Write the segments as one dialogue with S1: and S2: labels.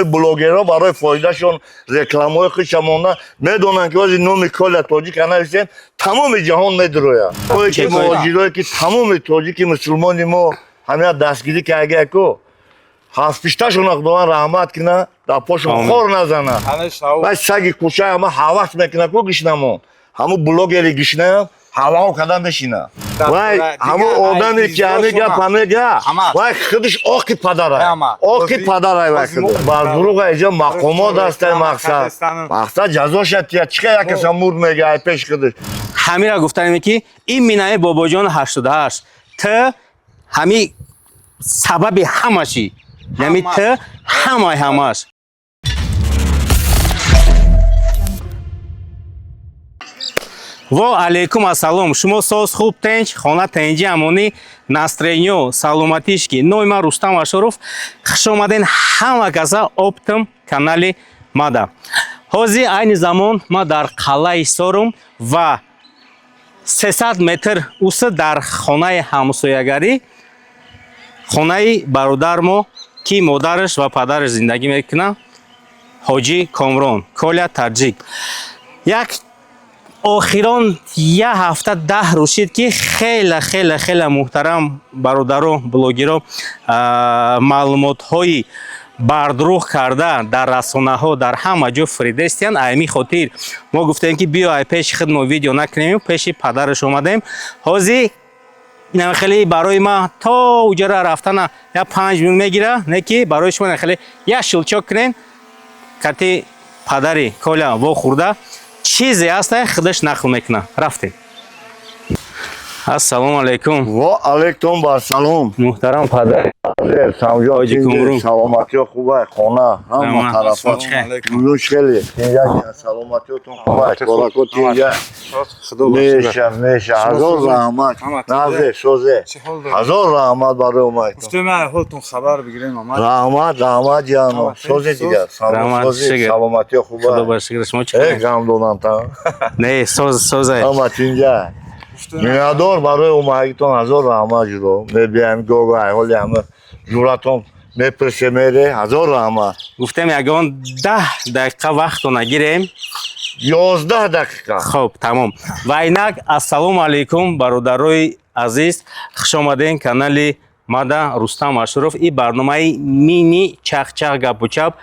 S1: Ҳамин блогерҳо барои фоидашон рекламаҳои худша монда медонанд, ки ҳозир номи Коля Тоҷика нависем, тамоми ҷаҳон медурояд. Ое ки муҳоҷирое ки тамоми тоҷики мусулмони мо ҳамина дастгирӣ карда, ҳафтпишташона Худованд раҳмат кина, дар пошон хор назана. Вай саги кӯча ҳама ҳавас мекуна ку гишнамон. Ҳамун блогери гишнаям ҳавао карда мешина. Вай ҳамун одаме ки ҳами гапа мега, вай худаш оқи падарай. Оқи падарай вай худ. Бар дурӯға иҷо мақомот ҳастай мақсад. Мақсад ҷазоша тия чӣ як каса мурд мега ай пеши худаш.
S2: Ҳамира гуфтанем, ки ин минаи Бобоҷон 88 т ҳами сабаби ҳамаши, яъне т ҳамаи ҳамаш. Во алейкум ассалом, шумо соз, хуб, тенч, хона тенҷи, амонӣ, настроение, саломатишки. Номи ман Рустам Ашуров. Хуш омаден ҳама каса оптом канали мада. Ҳозир айни замон ман дар қалъаи Сорум ва 300 метр уса дар хонаи ҳамсоягарӣ, хонаи бародармо, ки модараш ва падараш зиндагӣ мекунанд, Ҳоҷӣ Комрон, Коля Таҷик. Як охирон як ҳафта 10 рӯз шид, ки хеле, хеле, хеле муҳтарам бародаро, блогеро маълумотҳои бардурӯғ карда дар расонаҳо, дар ҳама ҷо фиридестиянд. Ами хотир мо гуфтем, ки биё, ай пеши худ мо видео накунем, пеши падараш омадем. Ҳозир инам хеле барои ма то уҷара рафтана як 5 минут мегира, не ки барои шумо хеле як щелчок кунен, кати падари Коля вохӯрда чизе ҳаста, худаш нақл мекуна. Рафтем. Ассалому алайкум.
S1: Во алейкум барсалом.
S2: Муҳтарам падар. Ҳоҷи Комрон.
S1: Саломатиё хубай, хона ҳама тарафа. Юш хеле. Саломатиётон хубай, корако тинҷа. Меша, меша. Ҳазор раҳмат. Назе, созе. Ҳазор раҳмат барои омадтон.
S3: Гуфтем, ҳолтон хабар бигирем, омад.
S1: Раҳмат, раҳмат, ҷано. Созе дигар. Созе, саломатиё хубай.
S2: Худо ба шукр, шумо чӣ?
S1: Э, ғам додам та.
S2: Не, соз, созе.
S1: Ҳама тинҷа. Миннатдор барои омадагитон, ҳазор раҳмат, ҷудо. Мебиям гого, ҳоли ҳама ҷуратон мепирсе, мере, ҳазор раҳмат.
S2: Гуфтем, ягон 10 дақиқа вақтро нагирем.
S1: 11 дақиқа.
S2: Хоб, тамом. Ва инак, ассалому алайкум, бародарои азиз, хуш омадем канали мада, Рустам Ашуров. И барномаи мини чахчах гапучап.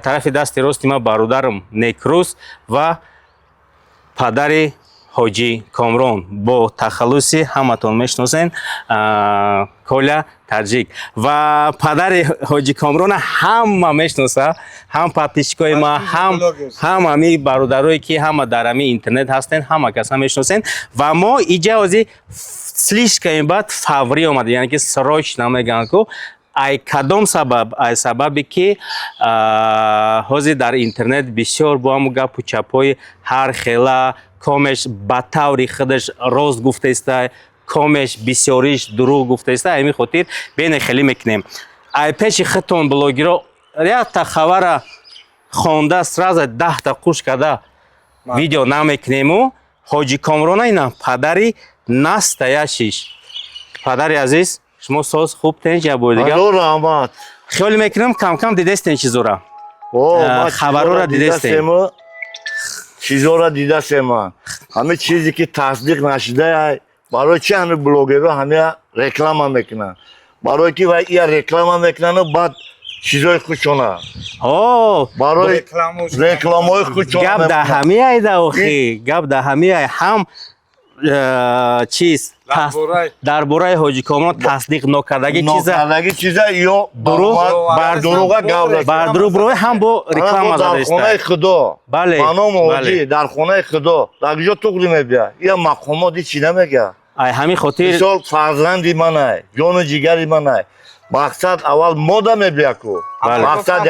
S2: Тарафи дасти рости ма бародарам Некрӯз ва падари Ҳоҷӣ Комрон, бо тахаллуси ҳаматон мешиносен, Коля Таҷик. Ва падари Ҳоҷӣ Комрона ҳама мешиноса, ҳам подписчикои ма, ҳам ҳами бародарое, ки ҳама дар ҳами интернет ҳастен, ҳама каса мешиносен. Ва мо иҷа ҳозир слишком баъд фаврӣ омада, яъне ки срочно мегӯянд ку. Ай кадом сабаб? Ай сабабе ки ҳозир дар интернет бисёр бо ҳамун гапу чапҳои ҳар хела, комеш ба таври худаш рост гуфтаиста, комеш бисёриш дурӯғ гуфтаиста. Ҳамин хотир бене хеле мекунем. Ай пеши худтон, блогеро, якта хабара хонда, сразу 10-та қуш карда видео намекунему. Ҳоҷи Комрона ина падари настоящиш. Падари азиз, шумо соз, хуб, тенҷ? Я бори дигар.
S1: Ҳазор раҳмат.
S2: Хиёл мекунам, камкам дидестен чизора. Хабарора дидестем.
S1: Чизора дидасема. Ҳамин чизе ки тасдиқ нашуда, барои чи ҳамин блогерҳо ҳамя реклама мекунанд? Барое ки вай ия реклама мекунану баъд чизои худшона барои рекламаҳои худшона.
S2: Гап да ҳамин айда, охи, гап да ҳамин ай, ҳам чиз дар бораи Ҳоҷи Комрон тасдиқ нокардаги чиза.
S1: Нокардаги чиза ё
S2: дурӯғ
S1: дурӯға гап.
S2: Бар дурӯғ бирой, ҳам бо реклама.
S1: Дар хонаи Худо.
S2: Бале.
S1: Ба номи ҳоҷӣ, дар хонаи Худо, дар куҷо туғри мебия? Ия мақомот ҳичи намега.
S2: Ай ҳамин хотир.
S1: Мисол, фарзанди манай, ҷону ҷигари манай. Мақсад, аввал мода мебия ку. Мақсад,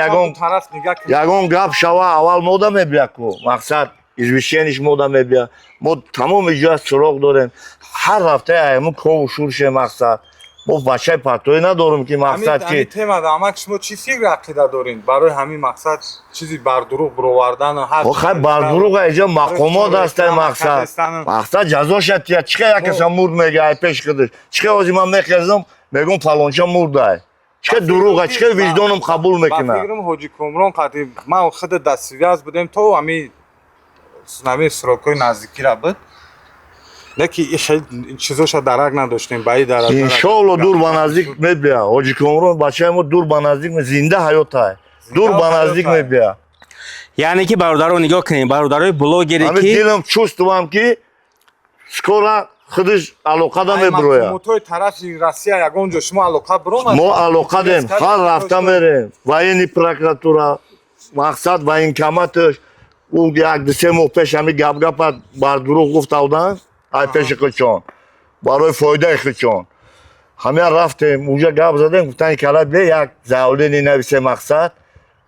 S1: ягон гап шава, аввал мода мебия ку. Мақсад, извещениш мода мебия. Мо тамоми ҷоя суроғ дорем. Ҳар ҳафта айму кову шурше. Мақсад, мо бачаи партоӣ надорем, ки мақсад ки.
S3: Темада, амак, шумо чӣ фикр, ақида дорем барои ҳамин мақсад, чизи бардурӯғ бировардан?
S1: Хай, бардурӯғ иҷо мақомот ҳастай. Мақсад, ҷазоша тия чӣ як каса мурд мега ай пеши худаш. Чӣ ҳозир ман мехезам, мегӯм, фалонча мурдай. Чӣ дурӯға, чӣ виҷдоном қабул
S3: Ба
S1: мекунад?
S3: фикрам, ҳоҷи Комрон қати ман худ дар связь будем то ҳами срокҳои наздикира буд, леки и хел чизоша дарак надоштем ба и дараҷа.
S1: Иншоалло, дур ба наздик мебия ҳоҷи Комрон, бачаи мо, дур ба наздик зинда ҳаётай, дур ба наздик
S3: ҳаётай.
S1: мебия.
S2: Яъне ки, бародаро, нигоҳ кунед, бародарои блогере
S1: Ҳами
S2: ки
S1: дилам чувствовам, ки скоро худаш алоқада мебирояд.
S3: Мақомотҳои тарафи Россия ягон ҷо шумо алоқа биромад?
S1: Мо алоқа дем, ҳар ҳафта мерем военный прокуратура, мақсад, военкоматаш. Ӯ як 2-3 моҳ пеш ҳами гапгапа бар дурӯғ гуфта буданд, ай пеши худшон, барои фоидаи худшон. Ҳамя рафтем, уҷа гап задем, гуфтанд, кала бе як заявление нависе, мақсад,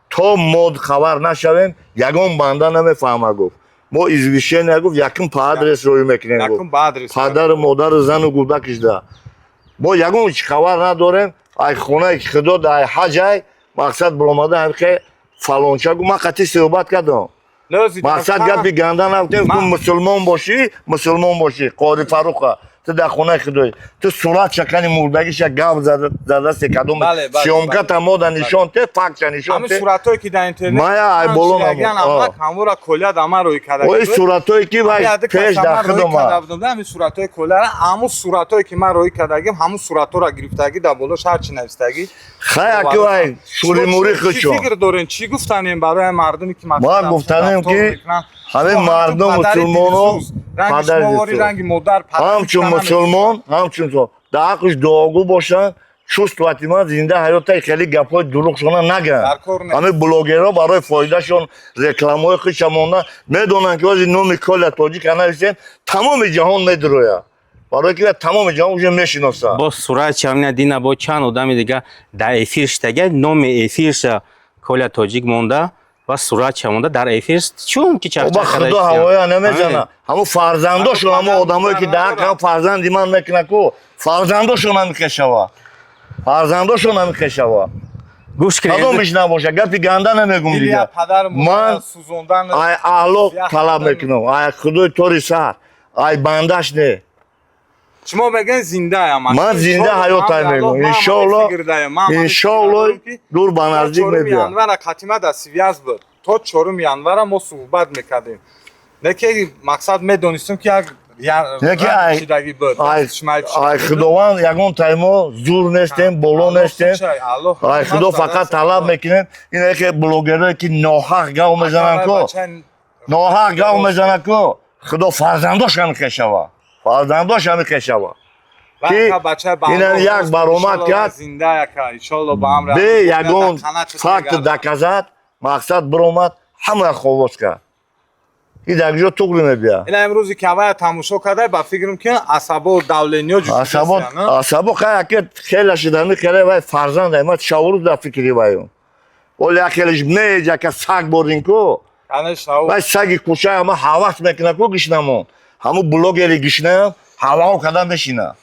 S1: то мо хабар нашавем, ягон банда намефаҳма, гуфт. Мо извещение, гуфт, якум по адрес рӯй мекунем, гуфт.
S3: Якум ба адрес.
S1: Падару модару зану кӯдакишда мо ягон чи хабар надорем. Ай хонае ки худо ай ҳаҷай, мақсад, биромада ҳамихе фалонча гу, ман қатъи суҳбат кардам. Мақсад, гапи ганда нагуфтем. Ту мусулмон бошӣ, мусулмон бошӣ, қори Фаруха, ту дар хонаи худоӣ, ту сурат шакани мурдагиша гап задасе, кадом
S3: Бале, бале,
S1: съёмката мода нишон те, фактша нишон
S3: ҳамин
S1: те.
S3: суратҳое ки дар интернет
S1: Мая ай боло набуд.
S3: Ҳамура колия дама рӯй карда.
S1: Ои суратҳое ки вай пеш дар худома.
S3: Ҳамин суратҳои колияра, ҳамун суратҳое ки ман рӯй кардагим, ҳамун суратҳоро гирифтагӣ, дар болош ҳарчи навистагӣ.
S1: Хай, аки вай шуримурӣ
S3: Чӣ
S1: худшон.
S3: фикр дорем, чӣ гуфтанем барои мардуме ки
S1: Ман гуфтанем, ки ҳамин мардум мусулмоно, падари дилсӯз.
S3: Ранги модар
S1: ҳамчун мусулмон, ҳамчун дар ҳаққиш дуогӯ бошанд. Чувствовати ман зинда ҳаётай, хеле гапҳои дурӯғшона нагӯянд.
S3: Дар кор нест.
S1: Ҳамин блогерҳо барои фоидашон рекламаҳои худша монда, медонанд, ки ози номи Коля Тоҷика нависем, тамоми ҷаҳон медирояд, барои ки тамоми ҷаҳон уже мешиносад.
S2: Бо сурат чамина дина, бо чанд одами дига дар эфир шитага, номи эфирша Коля Тоҷик монда ва суратша монда дар эфир, чун ки
S1: Ба худо ҳавоя намезана. Ҳамун фарзандошон, ҳамун одамое ки дар ҳаққи ҳам фарзанди ман мекунад ку, фарзандошон намекашава, фарзандошон намекашава.
S2: Гӯш кунед.
S1: Кадомиш набоша, гапи ганда намегум дига. Ман
S3: сӯзондан
S1: ай аҳло талаб мекунам, ай худои тори сар, ай бандаш не.
S3: Шумо мегӯед зиндаям?
S1: Ман зинда ҳаётай мегӯм, иншоалло, иншоалло, дур ба наздик мебиям.
S3: Январа қатима дар связь буд, то 4 январа мо суҳбат мекардем, леки мақсад медонистем, ки як
S1: Яке ай худованд ягон таймо зур нестем, боло нестем, ай худо фақат талаб мекунем. Ин яке блогерое ки ноҳақ гав мезананд ку, ноҳақ гав мезананд ку, худо фарзандош ҳамихешава, фарзандош ҳамихешава, ки инам як баромад кард бе ягон факт доказать, мақсад, биромад, ҳамаро ховоз кард. И дар ҷо туғри мебия.
S3: Ина имрӯзи ки авая тамошо кардай, ба фикрам, ки асабо давлениё.
S1: Асабо, асабо хай, аки хела шидами, хеле вай фарзанд ай, ма шаврӯз дар фикри ваю. Оли як хелеш меҷ, яка саг борин ку. Вай саги кӯча ҳама ҳавас мекуна ку, гишнамон. Ҳамун блогери гишнаям ҳавао када мешина.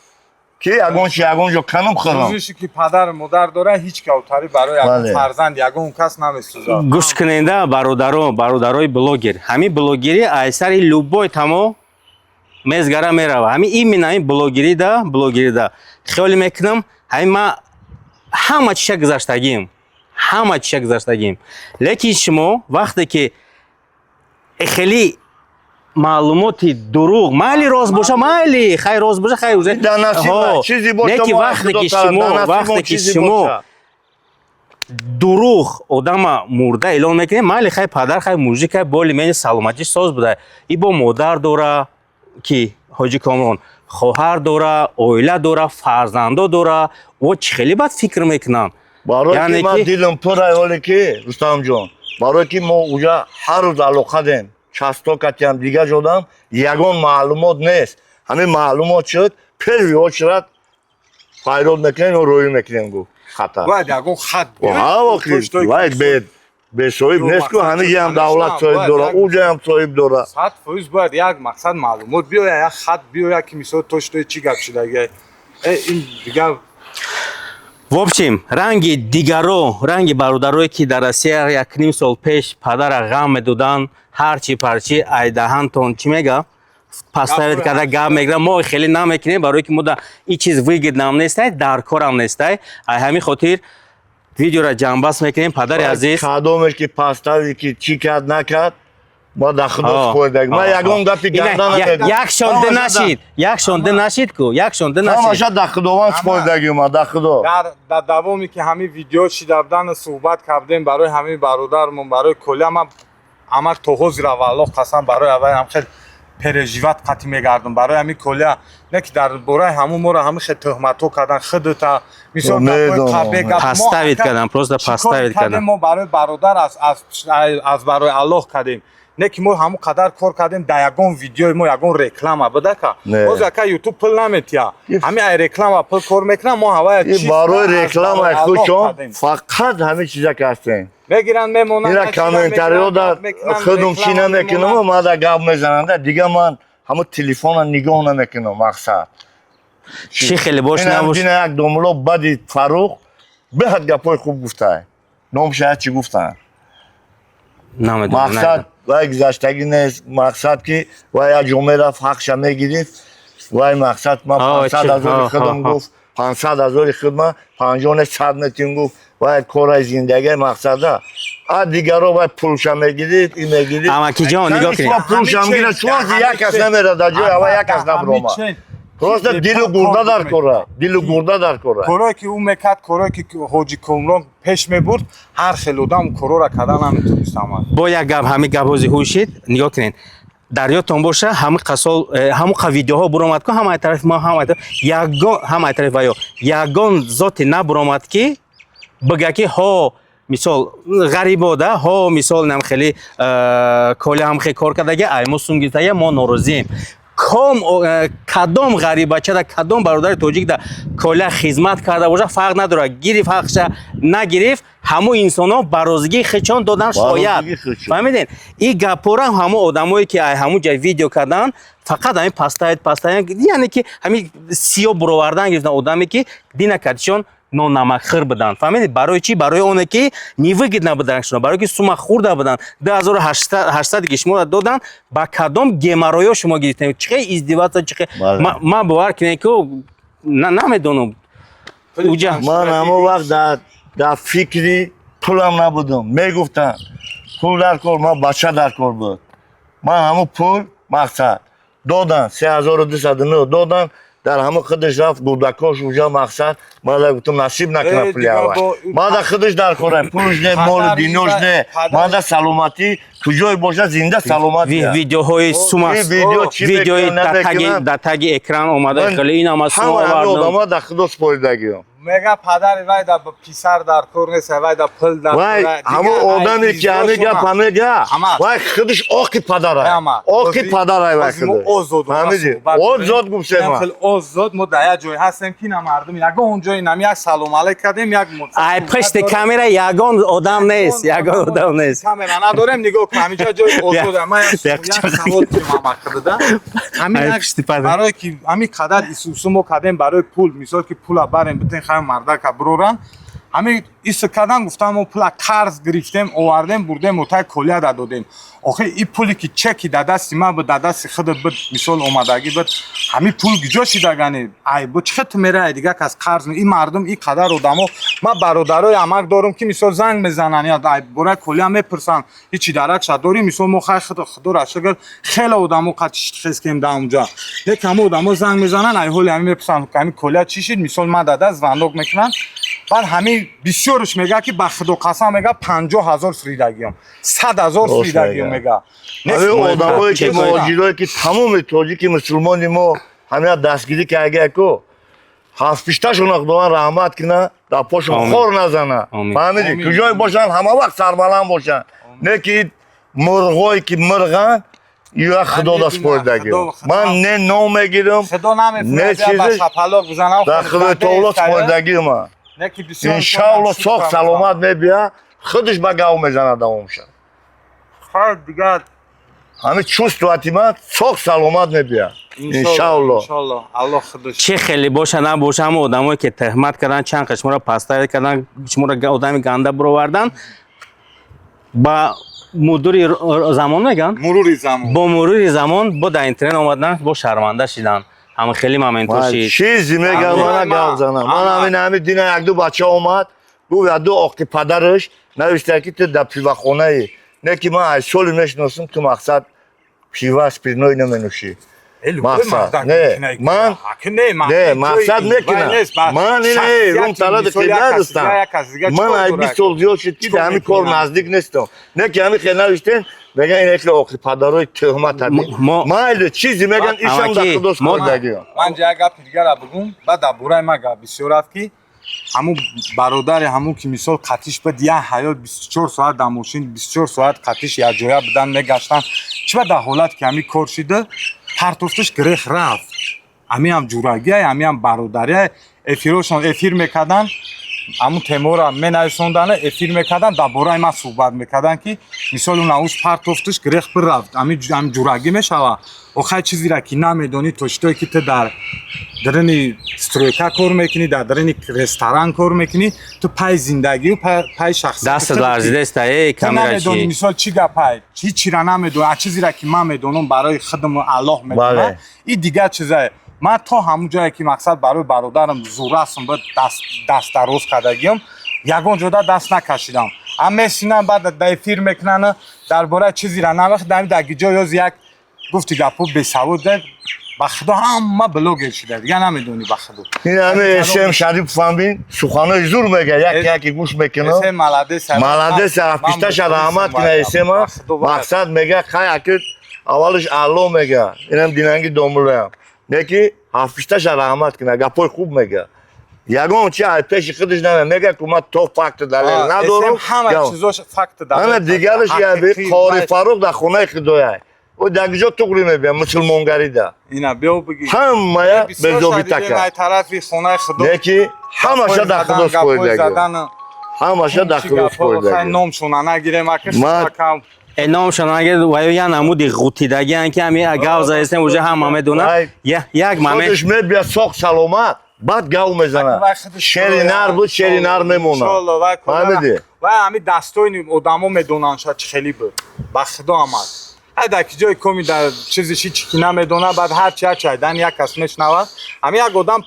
S1: Ки ягон чи ягон ҷо канум хӯрам.
S3: Сӯзише ки падару модар дора, ҳеҷ кавтарӣ барои ягон фарзанд ягон кас намесӯзад.
S2: Гӯш куненда, бародаро, бародарои блогер, ҳамин блогерӣ айсари любой тамо мезгара мерава. Ҳамин именно ҳамин блогерида хиёле мекунам, ҳамин ма ҳама чиша гузаштагим, ҳама чиша гузаштагим, лекин шумо вақте ки хеле маълумоти дурӯғ, майли рост боша, майли хай рост боша, хай уже
S1: Дар насиб
S2: Ҳо.
S1: чизе боша,
S2: Лекин
S1: мо
S2: вақте
S1: Худо
S2: ки
S1: таъала,
S2: шумо
S1: дар насиб
S2: вақте
S1: мо
S2: ки
S1: чизе
S2: шумо
S1: боша.
S2: дурӯғ одама мурда эълон мекунем, майли хай падар, хай мужик, хай боли мени саломатиш соз буда, и бо модар дора, ки ҳоҷи Комрон хоҳар дора, оила дора, фарзандо дора, о чӣ хеле бад фикр мекунанд.
S1: Барои
S2: Яъне
S1: ки ман
S2: ки-
S1: дилам пур ай ҳоле ки Рустамҷон, барои ки мо уҷа ҳар рӯз алоқа дем, часто катиам дига ҷодам ягон маълумот нест. Ҳамин маълумот шуд, первый очередь файрод мекунем ё рӯӣ мекунем, гуфт хатар.
S3: Бояд ягон хат
S1: Ҳа, вай бесоҳиб нест ку, ҳамиҷаам давлат соҳиб дора, уҷаам соҳиб дора.
S3: 100% бояд як мақсад маълумот биёяд, як хат биёяд, ки мисол то чӣ гап шидаги. Ин дигар.
S2: В общем, ранги дигаро, ранги бародарое, ки дар Россия 1,5 сол пеш падара ғам медоданд, ҳарчи парчи айдаҳантон чӣ мега поставить карда гап мегирам, мо хеле намекунем, барое ки мо да ин чиз выгоднам нестай, дар корам нестай. Ай ҳамин хотир. Видеоро ҷамъбаст мекунем, падари азиз.
S1: Кадомеш ки пастави, ки чӣ кард, накард, ма дар худо споридаг. Ма ягон гапи ганда намегӯям.
S2: Якшонда нашид, якшонда нашид ку, якшонда нашид.
S1: Ҳамаша дар худованд споридаги, ма дар худо.
S3: Дар давоме ки ҳамин видео шида будан, суҳбат кардем барои ҳамин бародармон, барои Коля. Ман ама то ҳозира, валлоҳ қасам, барои аввал ҳам хел переживать қатӣ мегардам барои ҳамин Коля. Не ки дар бораи ҳамун моро ҳамин хел тӯҳматҳо кардан, худата мисол.
S2: Подставить кардан, просто подставить кардан.
S3: Мо барои бародар аз барои Аллоҳ кардем. Не ки мо ҳамон қадар кор кардем, дар ягон видеои мо ягон реклама будака? Боз ака, Ютуб пул наметия, ҳамин ай реклама пул кор мекунам, мо ҳавая.
S1: Барои рекламаи худшон фақат ҳамин чиза кастем.
S3: Мегиранд, мемонанд.
S1: Ира комментариҳо да худум чӣ намекунам, мада гап мезананда. Дига ман ҳамон телефона нигоҳ намекунам, мақсад.
S2: Чӣ хеле бош набош.
S1: Як домуло бади Фарух беҳад гапҳои хуб гуфта, номша чӣ гуфтанд. Мақсад, вай гузаштагӣ нест. Мақсад, ки вай як ҷо мерафт, ҳақша мегирифт. Вай, мақсад, ман 500 ҳазори худам гуфт, 500 ҳазори худ, ман 50 не, 100 метин гуфт. Вай кораи зиндагии мақсада, а дигаро вай пулша мегирифт и мегирифт.
S2: Амакиҷон, нигоҳ кунед.
S1: Пулшам гира, чунки як кас намерад дар ҷои ава, як кас набуромад. Просто дилу гурда дар кора, дилу гурда дар кора.
S3: Корое ки ӯ мекард, корое ки ҳоҷи Комрон пеш мебурд, ҳар хел одам корора кардан наметонист ама.
S2: Бо як гап, ҳамин гап ҳози ҳушид, нигоҳ кунед, дар ёдтон боша, ҳамин қасол ҳамон қа видеоҳо буромад ку, ҳамаи тарафи мо, ҳамаи ягон, ҳамаи тарафи ваё ягон зоте набуромад, ки бига, ки ҳо, мисол, ғарибода, ҳо, мисол, нам хеле Коля ҳам хеле кор кардаги, ай мо сум гирифтага, мо норозием. Ком кадом ғарибачада, кадом бародари тоҷик да Коля хизмат карда боша, фарқ надорад, гирифт ҳақша, нагирифт, ҳамун инсонҳо ба розигии худшон додан шояд. Фаҳмидед? И гапҳоро ҳамун одамое ки ай ҳамун ҷай видео кардан, фақат ҳамин подставить, подставить, яъне ки ҳамин сиёҳ буровардан гирифтан, одаме ки дина кардишон нонамакхӯр буданд. Фаҳмидед, барои чӣ? Барои оне ки невыгодно буданд шумо, барои ки сума хурда буданд. 2800 ки шуморо доданд, ба кадом геморрой ё шумо гирифтем? Чӣ хел издеваться, чӣ хел? Ман бовар кунед, ки намедонам уҷа.
S1: Ман ҳамон вақт дар фикри пулам набудам. Мегуфтанд, пул дар кор, ман бача дар кор буд. Ман ҳамон пул, мақсад, додан, 3209 додан, дар ҳамон худаш рафт, гурдакош уҷа. Мақсад, ман гуфтам, насиб накунад пули аввал. Ман да худаш дар кора, пулш не, молу динош не, ман да саломатӣ, куҷое бошад, зинда саломат.
S2: Видеоҳои сума, видеои дар таги экран омада, хеле ин ҳама сума овардам.
S1: Одама дар худо споридагиам.
S3: Мега, падари вай да писар дар кор нест, вай да пул дар.
S1: Вай ҳамон одаме ки ҳаме гап мега, вай худаш оқи падарай, оқи падарай вай худаш. Фаҳмиди? Озод гуфтем.
S3: Озод мо дар як ҷой ҳастем, ки на мардум ягон ҷой нам як салом алейк кардем, як
S2: Ай пушти камера ягон одам нест, ягон одам нест.
S3: Камера надорем, нигоҳ кун, ҳаминҷа ҷои озод. Ман як савол кунам ҳамақидада. Ҳамин барое ки ҳамин қадар исусу мо кардем барои пул, мисол ки пула барем битен, хайм мардака буроран, ҳамин ис кардан, гуфтам, мо пула қарз гирифтем, овардем, бурдем, отаи Коляда додем. Охи, и пуле ки чеки дар дасти ман буд, дар дасти худат буд, мисол, омадагӣ буд, ҳамин пул куҷо шидагани? Ай бо чӣ хел ту мераи дига кас қарз? Ин мардум, ин қадар одамо, ман бародарои амак дорум, ки мисол занг мезананд, я ай бораи Коля мепурсанд, ҳичи даракша дорӣ? Мисол, мо хай, худора шукр, хеле одамо қати хезкем дар онҷа, як ҳама одамо занг мезананд, ай ҳоли ҳамин мепурсанд, ҳамин Коля чӣ шид? Мисол, ман дада звонок мекунанд, баъд ҳамин бисёрш мега, ки ба худо қасам, мега, 50 000 фиридагиём, 100 000 фиридагиём, мега.
S1: Ҳамин одамое ки муҳоҷирое ки тамоми тоҷики мусулмони мо ҳамина дастгирӣ кардаку, ҳафтпишташона худованд раҳмат кина, дар пошон хор назана. Фаҳмидӣ? Куҷое бошанд, ҳама вақт сарбаланд бошанд. Не ки мурғое ки мирғанд, ё худо даст спордагӣ. Ман не ном мегирам, не чизи, дар худои таоло спордагӣ ман. Иншаалло, соғ саломат мебия, худаш ба гав мезанад, давом шад. Ҳамин чувствовать и ман, соғ саломат мебия, иншаалло.
S2: Чӣ хеле боша набоша, ҳама одамое ки тӯҳмат кардан, чанд қа шуморо подставить кардан, шуморо одами ганда буровардан, ба мудури замон меган,
S3: мурури замон,
S2: бо мурури замон бо дар интернет омадан, бо шарманда шидан, ҳама хеле момент о шид.
S1: Чизи мегам, мана гап занам. Ман ҳамин дина якду бача омад. Гуфт, яду оқи падараш навишта, ки ту дар пивахонаи. Не ки ман аз соли мешиносам, ту мақсад пива спиртной наменӯшӣ. Мақсад. Не, ман не, мақсад мекунам. Ман не, рум тарафи қибла дастам. Ман ай 20 сол зиёд шуд, ки дар ҳамин кор наздик нестам. Не ки ҳамин хел навиштен, меган ин хеле оқи падарои тӯҳмат ҳамин. Майли, чизе меган, ишам дар
S2: Амаки,
S1: худо спордагиам.
S3: Ман ҷа як гапи дигара бигум, баъд дар бораи ман гап бисёр рафт, ки ҳамун бародари ҳамун ки мисол қатиш буд, як ҳаёт 24 соат дар мошин, 24 соат қатиш якҷоя будан, мегаштан. Чӣ ба дар ҳолат ки ҳамин кор шида, партофташ, гирех рафт. Ҳамиам ҷурагия, ҳамиам бародария. Эфирошон эфир мекардан, ҳамун темора менависондана, эфир мекардан, дар бораи ман суҳбат мекардан, ки мисол он ауш партофташ, гирех бирафт. Ҳамин ҷурагӣ мешава. Охай, чизеро ки намедонӣ, то читое ки ту дар дарини стройка кор мекунӣ, дар дарини ресторан кор мекунӣ, ту пай зиндагию пай шахсияти
S2: Дастат
S3: худат.
S2: ларзидаста, эй.
S3: Ту намедонӣ,
S2: Камерачи.
S3: мисол, чӣ гапай, ҳичира намедонӣ. А чизеро ки ман медонам, барои худам Аллоҳ медонад.
S1: Бале.
S3: И дигар чизае, ман то ҳамун ҷое ки мақсад барои бародарам зурасм буд, даст дароз кардагиам, ягон ҷода даст накашидам. Ам месинам, баъд да эфир мекунан, дар бораи чизеро намех дар даги ҷо ёз як гуфти гапо бесавод, ба худо, ҳама блогер шида, дигар намедонӣ, ба худо.
S1: Ин ҳами СМ Шарипов ҳамин суханои зур мега, як яке гӯш мекунам.
S3: СМ молодец.
S1: Молодец, ҳафтишташа раҳмат кина СМа. Мақсад мега, хай, аки аввалиш Алло мега. Инам динанги домулаям. Не ки ҳафтишташа раҳмат кина, гапои хуб мега. Ягон чи ай пеши худаш наме мега, ку ман то факт далел надорам.
S3: Ҳама чизош факт далел.
S1: Ана дигараш яби Қори Фаруқ дар хонаи худояй. Ӯ дар куҷо туғри мебиям мусулмонгарида.
S3: Ина биё биги.
S1: Ҳамая безобита
S3: ай
S1: кард.
S3: тарафи хонаи худо.
S1: Не ки ҳамаша дар худо споридаги. Ҳамаша дар худо споридаги.
S3: Номшона нагирем, ака. Кам.
S2: Э, номшон нагир, ва ё намуди ғутидагиан, ки ҳами гав заестем, уже ҳама медонад.
S1: Вай.
S2: Як момент.
S1: Худаш мебия, соқ саломат, баъд гав мезанад. Шери нар буд, шери нар мемонад. Фаҳмидӣ?
S3: Вай ҳами дастони одамо медонанд, шояд чӣ хеле буд. Ба худо, амад. Ай дар ки ҷои коми дар чизиши чӣ ки намедонад, баъд ҳарчи ҳарчи айдан як кас мешунавад. Ҳами як одам,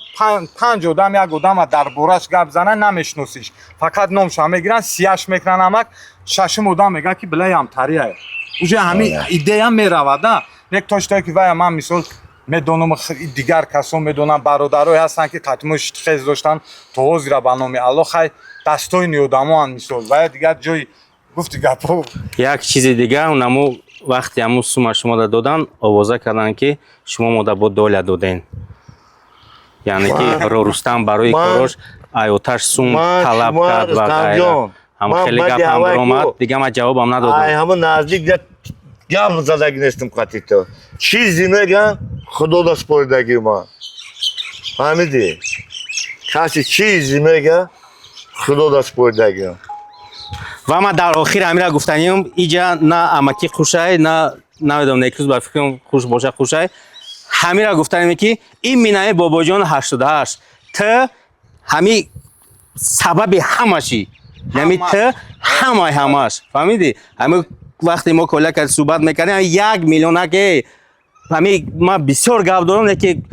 S3: панҷ одам як одама дар бораш гап зана, намешиносиш. Фақат номша мегиранд, сияш мекунанд, амак шашум одам мегӯяд, ки билай ҳамтария. Уже ҳами идея меравад, а? Нек тоштое ки вая ман мисол медонам, дигар касон медонанд, бародарое ҳастанд, ки қатъимо хез доштанд, то ҳозира, ба номи Алло, хай, дастоини одамоанд, мисол вая дигар ҷои гуфти гапо.
S2: Як чизи дига, наму вақти ҳамун сума шумо додан, овоза карданд, ки шумо мода бо доля доден, яъне ки Рустам барои корош айоташ сум талаб кард ва ғайра. Ҳам хеле гап ҳам баромад, дига ман ҷавобам надодам.
S1: Ай ҳама наздик гап задаги нестам қатъи ту. Чизе меган, худо споридаги ман. Фаҳмидӣ? Касе чизе мега, худо споридаги.
S2: Ва ман дар охир ҳамира гуфтаниям: иҷа на амакӣ хушай, на намедонам, некрӯз ба фикрам хуш боша, хушай. Ҳамира гуфтанем, ки ин минаи Бобоҷон 88 т ҳами сабаби ҳамаши, яъне т ҳамаи ҳамаш, фаҳмидӣ? Ҳами вақте мо коля кард суҳбат мекардем, 1 миллионаке ҳами ман бисёр гап дорам, леки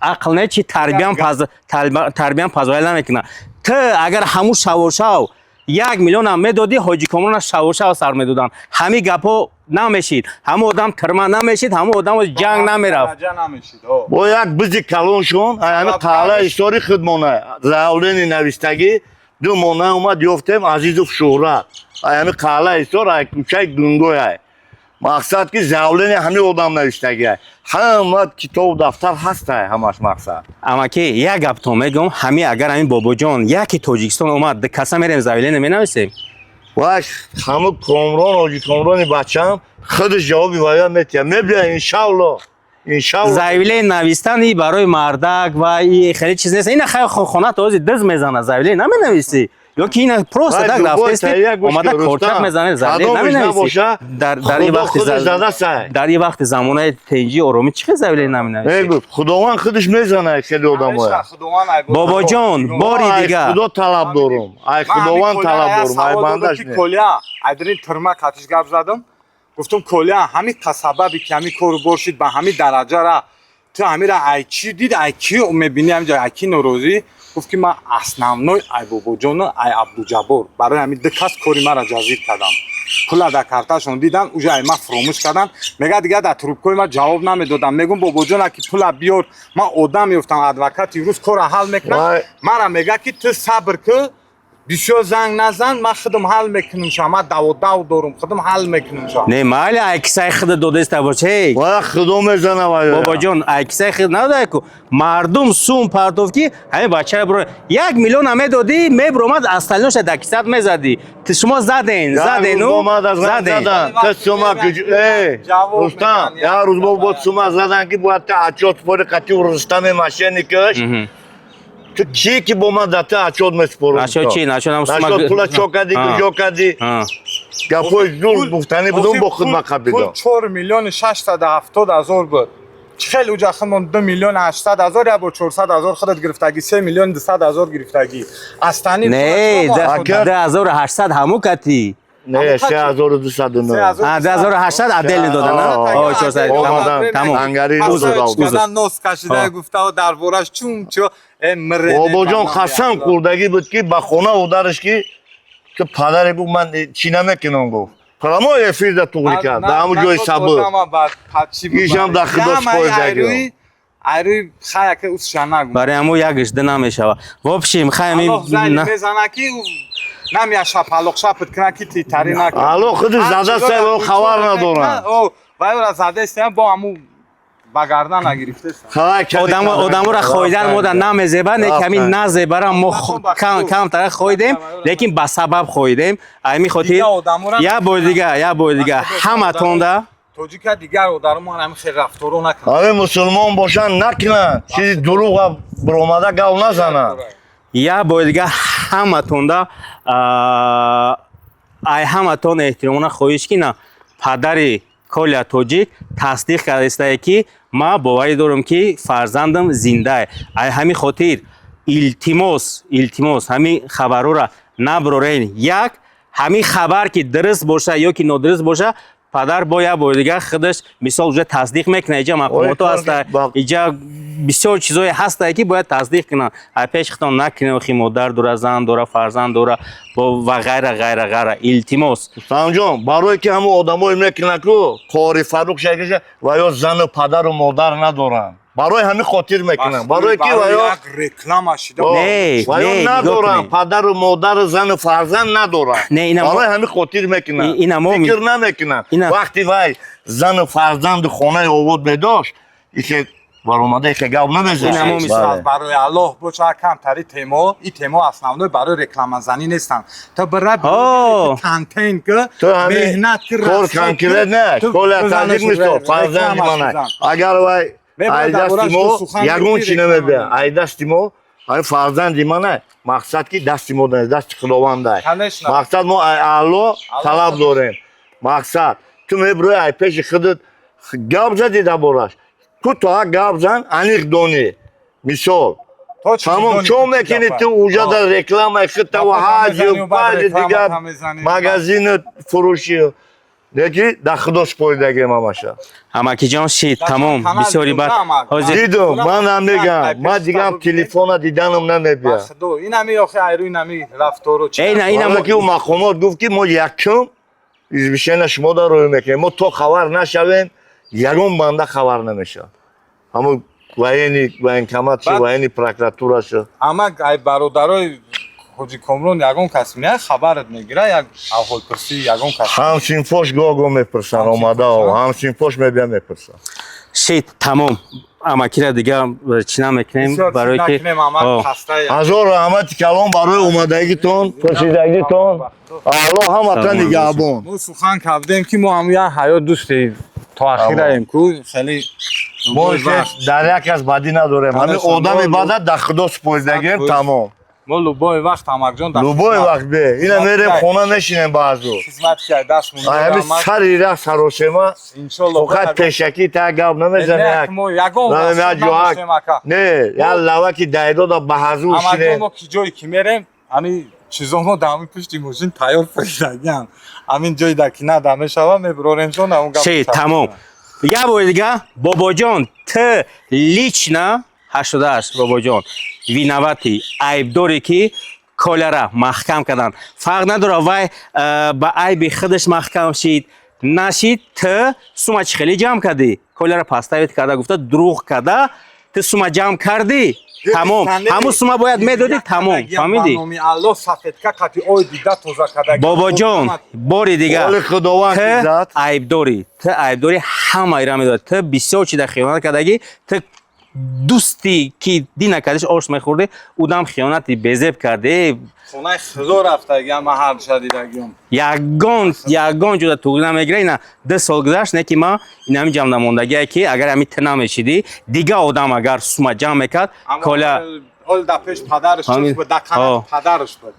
S2: ақл не чи тарбиям позволя намекунад. Т агар ҳамун шавошав 1 миллионам медодӣ, Ҳоҷи Комрона шавошав сар медоданд, ҳами гапҳо намешид, ҳамун одам тирма намешид, ҳамун одам ҷанг намерафт.
S1: Бо як бизи калоншон ҳами қаҳла истори худмона заявление навистагӣ ду мона омад, ёфтем. Азизов Шӯҳрат, ҳами қаҳла истор, ай кӯчаи Гунгояй. Мақсад ки заявление ҳами одам навиштагиай, ҳама китобу дафтар ҳастай, ҳамаш, мақсад.
S2: Амаки, як гаптон мегӯм: ҳами агар ҳамин Бобоҷон яки Тоҷикистон омад, каса мерем, заявление менависем.
S1: Вай ҳаму Комрон, Ҳоҷи Комрони бачам худаш ҷавоби вая метиҳад, мебия, иншалло, иншалло.
S2: Заявление навистан и барои мардак ва и хеле чиз нест. Ина хай, хона то ози дыз мезана, заявление наменависӣ? Ё ки ина просто так рафтести, омада корчак мезане, заявление наменависӣ? Дар ин вақти замонаи тенҷи оромӣ чӣ хел заявление наменависӣ?
S1: Худованд худаш мезана хеле одамоя.
S2: Бобоҷон, бори дигар.
S1: Худо талаб дорум, ай Худованд талаб дорум, ай бандаш не.
S3: Коля, айдрин тирма қатиш гап задам, гуфтам: «Коля, ҳамин сабаби ки ҳамин кору бор шид, ба ҳамин дараҷара ту ҳамира ай чӣ дид, ай ки мебинӣ, ҳаминҷо ай ки норозӣ?» Гуфт, ки ман основной ай Бобоҷону ай Абдуҷаббор, барои ҳамин ду кас кори маро ҷазир кардам. Пула дар карташон дидан, уже ай ман фуромӯш кардан. Мега, дига дар трубкои ман ҷавоб намедодам. Мегум, Бобоҷона, ки пула биёр, ман одам ёфтам, адвокати рӯз кора ҳал мекунам. Мара мега, ки ту сабр ку, бисёр занг назан, ман худам ҳал мекунам ша, ман даводав дорум, худам ҳал мекунам ша.
S2: Не, майли, ай кисаи худа додаиста бош, эй.
S1: Вай худо мезана вай.
S2: Бобоҷон, ай кисаи худ надода ку. Мардум сум партофт, ки ҳамин бачаро биро. 1 миллиона медодӣ, мебиромад, остальноша дар кисат мезадӣ. Шумо заден, задену заден.
S1: Эй, Рустам, як рӯз мо бо сума задан, ки бояд та отчёт спори қати Рустами мошенникаш. Ту ки ки бо ман дар та отчёт месупорам?
S2: Насчёт чи? Насчёт ҳам сума?
S1: Насчёт пула чо кардӣ, куҷо кардӣ? Гапҳои зур гуфтанӣ будум, бо худ ман
S3: Пул
S1: қабидам.
S3: 4 670 000 буд. Чӣ хел уҷа худмон 2 800 000, як бор 400 000 худат гирифтагӣ, 3 200 000 гирифтагӣ астани.
S2: Не, 2800 ҳаму кати.
S1: Не, 3209.
S2: 2800 отдельно дода, на? О, 400. Тамом, тамом.
S1: Ангари рӯз дод.
S3: Нос кашида гуфта дар бораш чун чо э мре.
S1: Бобоҷон қасам хӯрдагӣ буд, ки ба хона удараш, ки падаре гуфт, ман чӣ намекунам, гуфт. Прямой эфирда туғри кард, дар ҳамун ҷои сабр. Ишам дар худо споидагӣ.
S3: Айрӯи хаяка усша нагу.
S2: Барои ҳамун якш ду намешава. В общем, хай ҳамин.
S3: Аллоҳ зайни мезана, ки намя шапалоқ шапит кина, ки титари накун.
S1: Алло, худи зада сай, хабар надорам.
S3: Вайра задаистем, бо ҳаму ба гардан нагирифтест.
S2: Одаморо хоидан мода намезеба, не, ками назебара мо камтара хоидем, лекин ба сабаб хоидем. Ами хотир як бори дига, як бори дига ҳаматонда.
S3: Тоҷика дигар одармон ҳами хел рафторо накунанд.
S1: Ҳаме мусулмон бошанд, накунанд, чизи дурӯға биромада гав назананд.
S2: Як бори дига ҳаматонда, ай ҳаматон эҳтиромона хоҳиш, ки на падари Коля Тоҷик тасдиқ кардастае, ки ман боварӣ дорам, ки фарзандам зиндае. Ай ҳамин хотир илтимос, илтимос, ҳамин хабарҳоро наброрен. Як ҳамин хабар ки дуруст боша ё ки нодуруст боша, падар бо як бори дигар худаш мисол уже тасдиқ мекунад. Иҷа мақомото ҳаста, иҷа бисёр чизое ҳастае, ки бояд тасдиқ кунанд. Ай пеш худтон накунед, охи модар дора, зан дора, фарзанд дора ва ғайра, ғайра, ғайра. Илтимос.
S1: Рустамҷон, барое ки ҳамун одамое мекунанд ку Қори Фаррух шакаша ва ё зану падару модар надоранд, барои ҳамин хотир мекунанд, барое ки ва ё
S3: реклама шида.
S2: Не,
S1: ва ё
S2: не, нигоҳ
S1: надоранд
S2: кунед.
S1: Падару модару зану фарзанд надоранд,
S2: Не,
S1: барои ҳамин хотир мекунанд. Фикр намекунанд. Вақти вай зану фарзанду хонаи обод медошт, ике баромада ике гап намезад.
S2: Ина мо мисол.
S3: Барои Аллоҳ боша, камтари темо и темо основной барои рекламазанӣ нестанд. То бира контент ки
S1: Ту ҳамин
S3: меҳнат ки
S1: кор конкрет не, Коля Таҷик мисол фарзанди мана, агар вай ай дасти мо ягон чи намебия, ай дасти мо, ай фарзанди мана, мақсад ки дасти мо дасти худовандай. Мақсад мо ай Алло талаб дорем. Мақсад ту мебурӯи, ай пеши худат гап зади дар бораш, ту то гап зан, аниқ донӣ, мисол. Тамом, чо мекунӣ ту уҷа дар рекламаи худтаву ҳаҷу паҷу дигар магазину фурӯши, леки дар худо споридагем ҳамаша.
S2: Амакиҷон, шид, тамом, бисёри бад ҳозир.
S1: Дидум, манам мегам, ман дигам телефона диданам намебия.
S3: Инами охи айру инами рафтору.
S2: Эй, на, ина
S1: ки ӯ мақомот гуфт, ки мо якум извещение шумо дар рӯй мекунем, мо то хабар нашавем, ягон банда хабар намешавад. Ҳамун военный военкомат шо, военный прокуратура шо.
S3: Амак, ай бародарои Ҳоҷи Комрон ягон кас меяд, хабарат мегира, як аҳволпурсӣ ягон кас?
S1: Ҳамсинфош гоҳ-гоҳ мепурсанд, омада ҳамсинфош мебия, мепурсанд.
S2: Шид, тамом, амакира дига чӣ намекунем, барое ки
S1: Ҳазор раҳмати калон барои омадагитон, пурсидагитон. Аллоҳ ҳаматан нигаҳбон.
S3: Мо сухан кардем, ки мо ҳам як ҳаёт дӯстем то ахираем ку хеле.
S1: Мо дар як кас бадӣ надорем, ҳамин одами бада дар худо супоридагем, тамом.
S3: Мо любой вақт, амакҷон.
S1: Любой вақт бе ина мерем, хона мешинем баъзу.
S3: Хизмат ки дастмон.
S1: Ҳамин сари ра саросема.
S3: Иншолло.
S1: Фақат пешакӣ та гап намезанем.
S3: Мо ягон
S1: не, як лаваки дайдода ба ҳазур шинем.
S3: Мо ки ҷое ки мерем, ҳамин чизо мо дар ҳамин пушти мошин тайёр фуридагиам, ҳамин ҷои дар ки нада мешава, мебурорем ҷон ҳамон гап.
S2: Шид, тамом, як бори дига, бобоҷон, ту лично. 88, бобоҷон, виноватый, айбдоре ки Коляра маҳкам кардан. Фарқ надорад, вай ба айби худаш маҳкам шид, нашид. Т сума чӣ хеле ҷамъ кардӣ? Коляра подставить карда, гуфта, дурӯғ карда, ту сума ҷамъ кардӣ, тамом, ҳамун сума бояд медодӣ, тамом, фаҳмидӣ?
S3: Номи Аллоҳ, сафедка қати ой дида тоза карда.
S2: Бобоҷон, бори дигар,
S1: Оли Худованд
S2: ту
S1: иззат.
S2: айбдорӣ, ту айбдорӣ, ҳамаира медонад. Ту бисёр чида хиёнат кардагӣ. Ту дӯсти ки дина кардиш, ош мехӯрдӣ, удам хиёнати безеб кардӣ.
S3: Хонаи Худо рафтагиам, ман ҳар ша дидагиам.
S2: Ягон ҷода туғри намегира. Ина 2 сол гузашт, не ки ман инами ҷамъ намондагие, ки агар ҳами ту намешидӣ, дига одам агар сума ҷамъ мекард, Коля
S3: Ол да пеш падараш
S2: Фаҳмид.
S3: буд, да қанат падараш буд.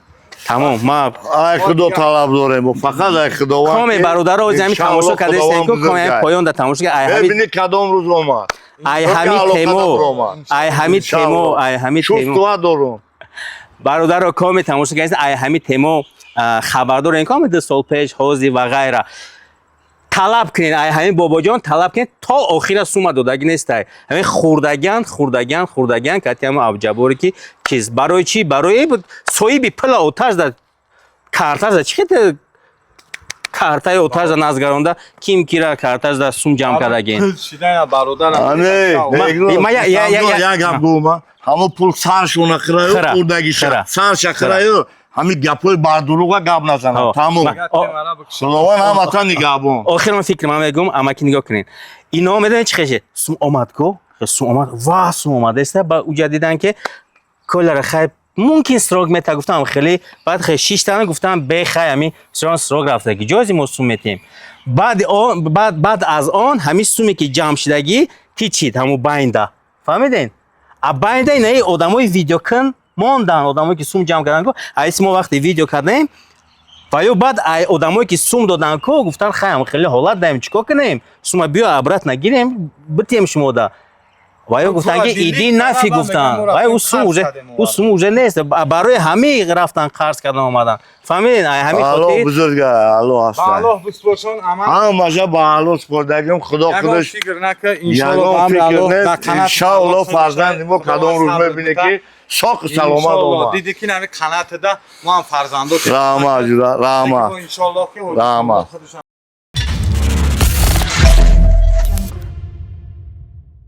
S2: Тамом, ма
S1: Ай Худо талаб дорем, фақат ай Худованд.
S2: Коме
S1: ки
S2: бародаро, ҳами
S1: иншааллоҳ
S2: тамошо кардестем ку
S1: Худованд
S2: коме
S1: бузург.
S2: поён да тамошо ай ҳами
S1: Мебини, кадом рӯз омад.
S2: Ай ҳами темо, ай ҳами темо, ай ҳами темо.
S1: Чувства дорум.
S2: Бародаро, коме тамошо кардестем, ай ҳами темо хабардорем, коме 2 сол пеш, ҳози ва ғайра. Талаб кунед, ай ҳамин бобоҷон талаб кунед, то охира сума додагӣ нестай. Ҳамин хурдагиан, хурдагиан, хурдагиан кати ҳама абҷаборе ки чиз. Барои чӣ? Барои соҳиби пула оташ да карташ да чӣ хел картаи оташ да назгаронда, ким кира карташ да сум ҷамъ кардагин?
S3: Пул шидана, бародарам.
S1: Ане,
S2: Ма-
S1: як гап гӯма. Ҳамон пул саршона хираю,
S2: Хира,
S1: хурдагиша.
S2: хира.
S1: Сарша хираю, ҳамин гапҳои бардуруға гап назанад.
S2: Ҳо.
S1: Тамом. Худованд ҳамата нигаҳбон.
S2: Охир ман фикр ман мегӯм, амаки, нигоҳ кунед, ино медонед чӣ хеше сум омад ку, сум омад ва сум омадаеста ба уҷа дидан ки Коляра хай мумкин срок мета, гуфтам хеле баъд хе шиштана, гуфтам бехай, ҳами сирон срок рафта ки ҷози мо сум метем. Баъди он, баъд аз он ҳами суме ки ҷамъ шудагӣ кичид ҳаму байнда, фаҳмиден? А байнда инаи одамои видеокун мондан, одамое ки сум ҷамъ кардан ку, айси мо вақте видео кардем ва ё баъд ай одамое ки сум додан ку, гуфтан хайам хеле ҳолат даем, чикор кунем, сума биё обратно гирем, битем шумода. Ва ё гуфтан ки иди нафи, гуфтан ва ӯ сум уже, ӯ сум уже нест. Барои ҳамин рафтан қарз кардан омадан, фаҳмиден? Ай ҳамин
S1: Аллоҳ
S2: хотир
S1: бузурга, Аллоҳ
S3: Ба
S1: ҳаста.
S3: Аллоҳ бисупоршон, аман.
S1: Ҳамаша ба Аллоҳ супордагим, Худо
S3: Ягон
S1: худаш.
S3: фикр нака, иншоаллоҳ,
S1: Ягон
S3: ба амри
S1: фикр
S3: Аллоҳ,
S1: нест.
S3: дар қанати
S1: Иншоаллоҳ
S3: Аллоҳ
S1: фарзанди мо кадом рӯз
S3: сабр
S1: мебине
S3: бита.
S1: ки соқу саломат
S3: Иншоаллоҳ,
S1: омад.
S3: диди ки нами қанатида мо ҳам фарзандо.
S1: Раҳмат, ҷура, раҳмат.
S3: Иншоаллоҳ ки
S1: Раҳмат.
S3: худашон.